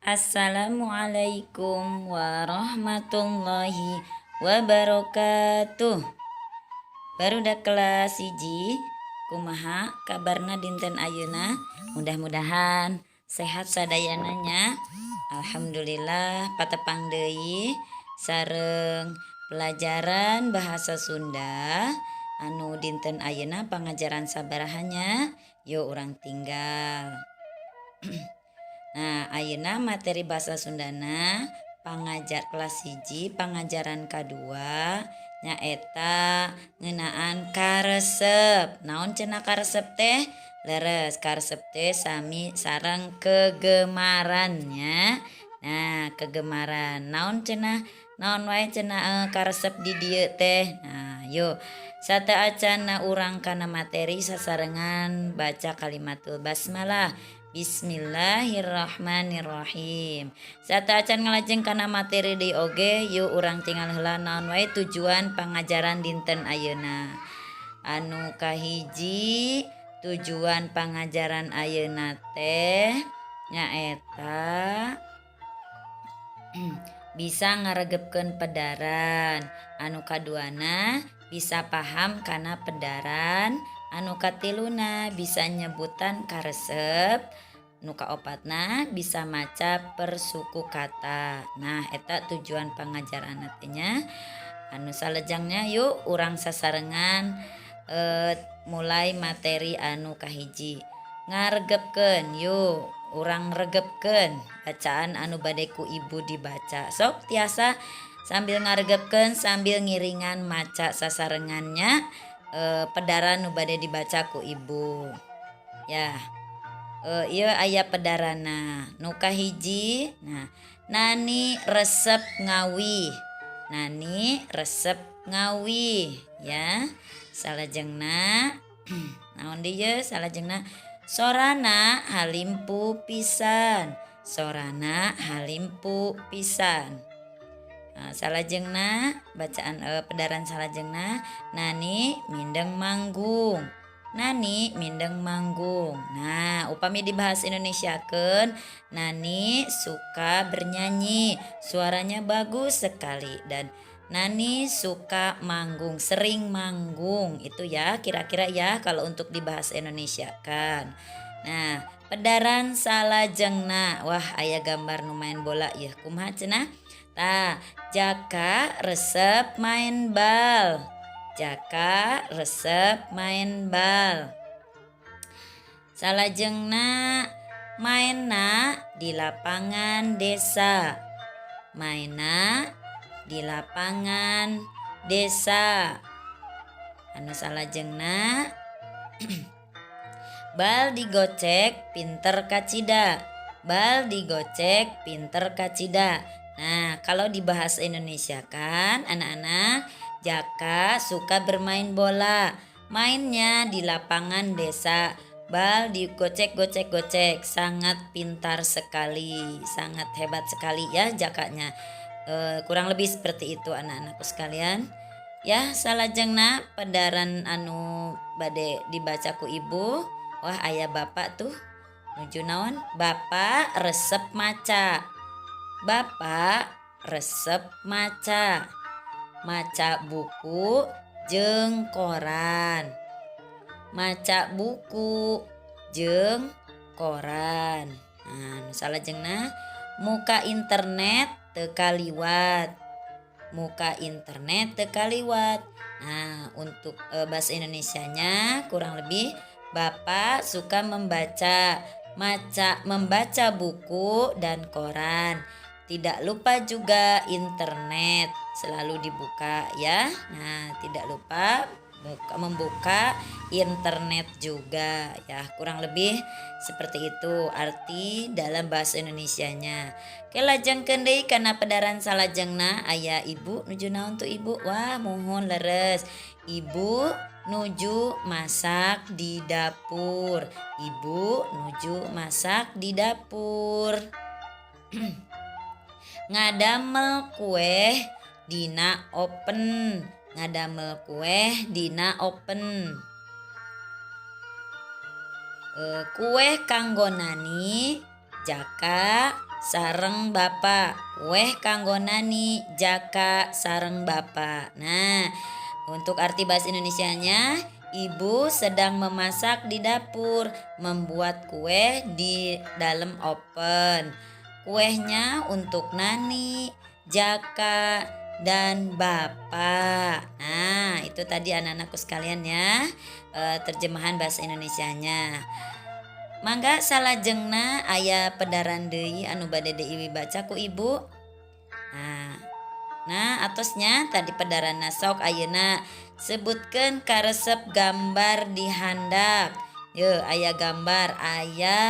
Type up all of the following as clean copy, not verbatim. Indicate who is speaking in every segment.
Speaker 1: Assalamualaikum warahmatullahi wabarakatuh. Barudak kelas 1, kumaha kabarna dinten ayeuna? Mudah-mudahan sehat sadayana nya. Alhamdulillah, patepang deui sareng pelajaran bahasa Sunda anu dinten ayeuna pangajaran sabaraha nya? Yuk, urang tinggal. Nah, ayeuna materi bahasa Sundana pangajar kelas 1 pangajaran kadua, nyaeta ngeunaan karesep. Naon cenah karesep teh? Leres, karesep teh sami sareng kegemaran nya. Nah, kegemaran. Naon cenah, naon wae cenah karesep di dieu teh? Nah, yuk, sateuacanna urang kana materi, sasarengan baca kalimatul basmalah. Bismillahirrahmanirrahim. Sateuacan ngalajeng kana materi deui oge, yuk, urang tinggal heula naon wae tujuan pangajaran dinten ayeuna. Anu kahiji, tujuan pangajaran ayeuna teh nyaeta bisa ngaregepkeun pedaran. Anu kaduana, bisa paham kana pedaran. Anu katiluna, bisa nyebutan karesep. Nu kaopatna, bisa maca persuku kata. Nah, eta tujuan pangajaran teh nya. Anu salajengna, yuk, urang sasarengan mulai materi anu kahiji, ngaregepkeun. Yuk, urang regepkeun bacaan anu bade ku ibu dibaca. Sok tiasa sambil ngaregepkeun sambil ngiringan maca sasarengan nya pedaran nu bade dibaca ku ibu ya. Ieu aya pedaranna. Nu kahiji, nah, Nani resep ngawih. Nani resep ngawih ya. Salajengna naon deui ye? Salajengna, sorana halimpu pisan. Sorana halimpu pisan. Nah, salajengna bacaan pedaran salajengna, Nani mindeng manggung. Nani mindeng manggung. Nah, upami dibahasa Indonesiakeun, Nani suka bernyanyi, suaranya bagus sekali, dan Nani suka manggung, sering manggung. Itu ya kira-kira ya kalau untuk dibahasa Indonesia kan. Nah, pedaran salajengna. Wah, aya gambar nu main bola ya. Kumaha cenah? Tah, Jaka resep main bal. Jaka resep main bal. Salajengna, mainna di lapangan desa. Mainna di lapangan desa. Anu salajengna, bal digocek pinter kacida. Bal digocek pinter kacida. Nah, kalau di bahasa Indonesia kan, anak-anak, Jaka suka bermain bola. Mainnya di lapangan desa. Bal digocek-gocek-gocek, sangat pintar sekali, sangat hebat sekali ya Jakanya. Kurang lebih seperti itu, anak-anakku sekalian. Ya, salajengna pedaran anu bade dibaca ku ibu. Wah, aya bapak tuh. Nuju naon? Bapak resep maca. Bapak resep maca. Maca buku jeung koran. Maca buku jeung koran. Nah, nu salajengna, muka internet teu kaliwat. Muka internet teu kaliwat. Nah, untuk bahasa Indonesianya kurang lebih bapak suka membaca, membaca buku dan koran. Tidak lupa juga internet selalu dibuka ya. Nah, tidak lupa membuka internet juga ya. Kurang lebih seperti itu arti dalam bahasa Indonesianya. Oke, lajengkeun deui kana pedaran salajengna, aya ibu nuju naon tuh, ibu? Wah, muhun, leres. Ibu nuju masak di dapur. Ibu nuju masak di dapur. Ngadamel kue dina oven. Ngadamel kue dina oven. Kue kanggo Nani, Jaka. sareng bapak. Kueh kanggo Nani, Jaka sareng bapak. Nah, untuk arti bahasa Indonesianya, ibu sedang memasak di dapur, membuat kue di dalam oven. Kuehnya untuk Nani, Jaka, dan bapak. Nah, itu tadi anak-anakku sekalian ya, terjemahan bahasa Indonesianya. Mangga salajengna aya pedaran deui anu bade dibaca ku ibu. Nah, atosnya tadi pedaranna. Sok ayeuna sebutkeun karesep gambar di handap. Ye, aya gambar, aya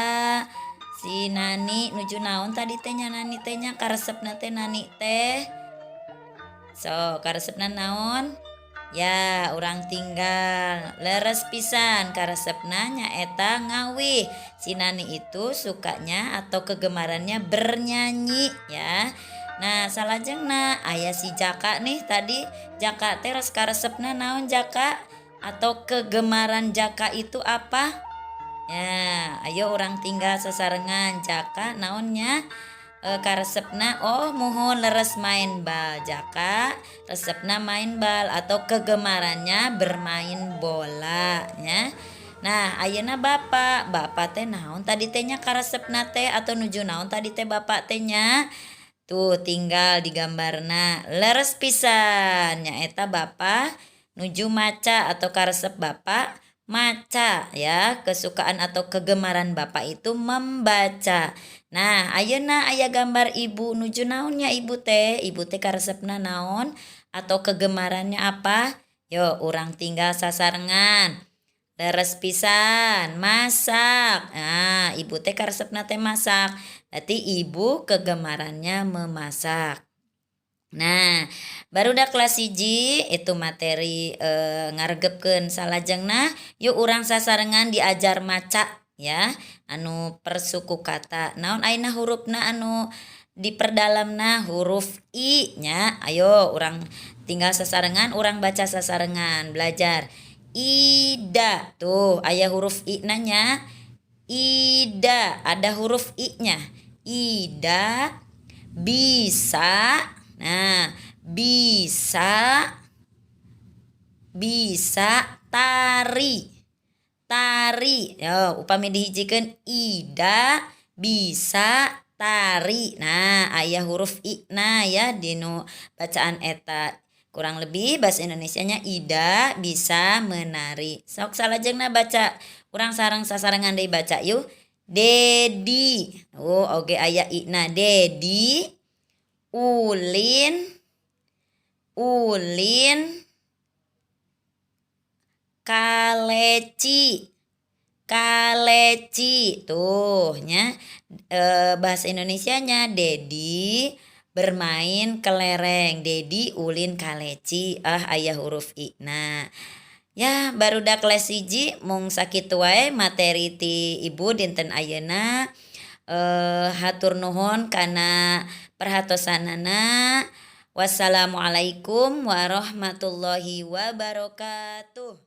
Speaker 1: si Nani nuju naon tadi teh nya? Nani teh nya, karesepna teh Nani teh. So, karesepna naon? Ya, urang tinggal. Leres pisan, karesepna nyaeta ngawih. Si Nani itu sukanya atau kegemarannya bernyanyi ya. Nah, salajengna aya si Jaka nih tadi. Jaka teh karesepna naon, Jaka? Atau kegemaran Jaka itu apa? Ya, ayo urang tinggal sasarengan. Jaka naonnya? Karesepna, oh muhun, leres, main bal. Jaka resepna main bal atau kegemarannya bermain bola nya. Nah, ayeuna bapak. Bapak teh naon tadi teh nya karesepna teh atau nuju naon tadi teh bapak teh nya? Tuh, tinggal digambarna. Leres pisan, nyaeta bapak nuju maca atau karesep bapak maca ya, kesukaan atau kegemaran bapak itu membaca. Nah, ayeuna aya gambar ibu nuju naonnya ibu teh? Ibu teh karesepna naon atau kegemarannya apa? Yo, urang tinggal sasarengan. Leres pisan, masak. Nah, ibu teh karesepna teh masak. Berarti ibu kegemarannya memasak. Nah, barudak kelas 1, itu materi ngaregepkeun. Salajengna yuk urang sasarengan diajar maca ya, anu persuku kata. Naon ayeuna hurufna anu diperdalamna? Huruf I nya. Ayo urang tinggal sasarengan, urang baca sasarengan, belajar. Ida, tuh aya huruf I na nya. Ida, ada huruf I nya. Ida bisa. Nah, bisa bisa tari. Tari. Yo, upami dihijikeun, Ida bisa tari. Nah, aya huruf I na ya dinu bacaan eta. Kurang lebih bahasa Indonesianya Ida bisa menari. Sok salajengna baca, urang sareng sasarengan deui baca yuk. Dedi. Oh, oge aya I na. Dedi ulin ulin kaleci kaleci. Tuh nya, bahasa Indonesianya Dedi bermain kelereng. Dedi ulin kaleci. Ah, aya huruf I. Nah ya, barudak kelas 1, mung sakitu wae materi ti ibu dinten ayeuna. Hatur nuhun kana perhatosanana. Wassalamualaikum warahmatullahi wabarakatuh.